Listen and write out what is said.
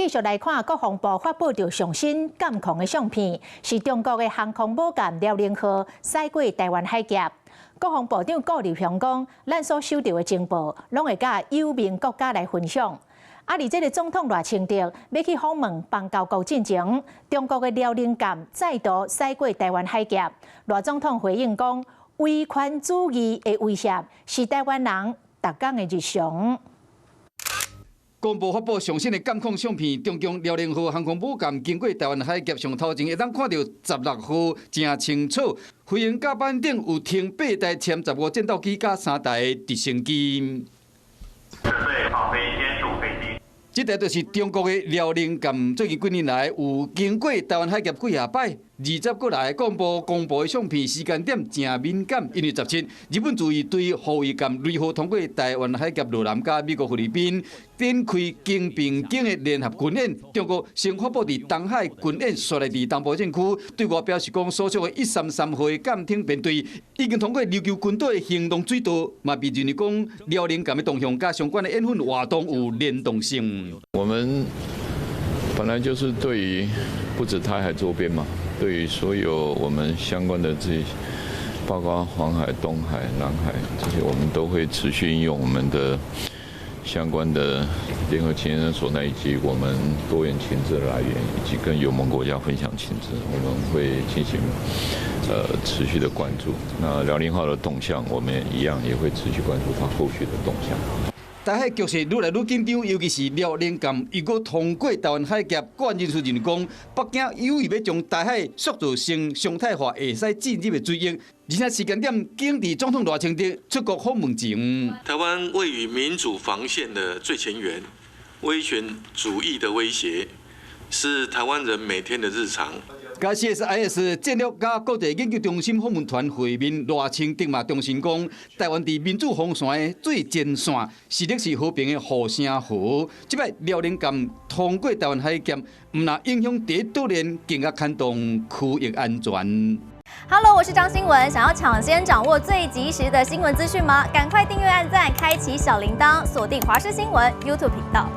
繼續來看國防部發布著上新監控的相片，是中國的航空母艦遼寧號駛過台灣海峽。國防部長顧立雄講，咱所收著的情報，攏會佮友盟國家來分享。啊，佇這个總統賴清德欲去訪問邦交國進前，中國的遼寧艦再度駛過台灣海峽。賴總統回應講，威權主義的威脅是台灣人逐工的日常。國防部發布上新的監控相片，中共遼寧號航空母艦經過台灣海峽上頭前，會當看著16號誠清楚。飛行甲板頂有停八台殲十五戰鬥機佮三台直升機。這台就是中國的遼寧艦，最近幾年來有經過台灣海峽幾若擺，20過來國防部公布的相片時間點誠敏感，因為17日本注意對護衛艦雷號通過台灣海峽落南佮美國菲律賓展開肩並肩的聯合軍演，中國先發布佇東海軍演，紲來佇東部戰區對外表示講，所屬的133號的艦艇編隊已經通過琉球群島的行動水道，嘛被認為講遼寧艦的動向佮相關的演訓活動有聯動性。我們本來就是對於不止台海周邊嘛，對於所有我們相關的這些，包括黃海、東海、南海這些，我們都會持續運用我們的相關的聯合情報所以及我們多元情資的來源，以及跟友盟國家分享情資，我們會進行持續的關注。那遼寧號的動向，我們一樣也會持續關注它後續的動向。台海局勢愈來愈緊張，尤其是遼寧艦又閣通過台灣海峽，國安人士認為講，北京有意欲將台海塑造成常態化會使進入的水域，而且時間點緊佇總統賴清德出國訪問前。台灣位於民主防線的最前緣，威權主義的威脅是台灣人每天的日常。佮 CSIS 戰略佮國際研究中心訪問團會面，賴清德嘛重申講，台灣佇民主防線的最前線，實力是和平的護城河。這擺遼寧艦通過台灣海峽，毋但影響第一島鏈，更加牽動區域安全。 Hello，我是張新文，想要搶先掌握最及時的新聞資訊嗎？趕快訂閱、按讚、開啟小鈴鐺，鎖定華視新聞 YouTube 頻道。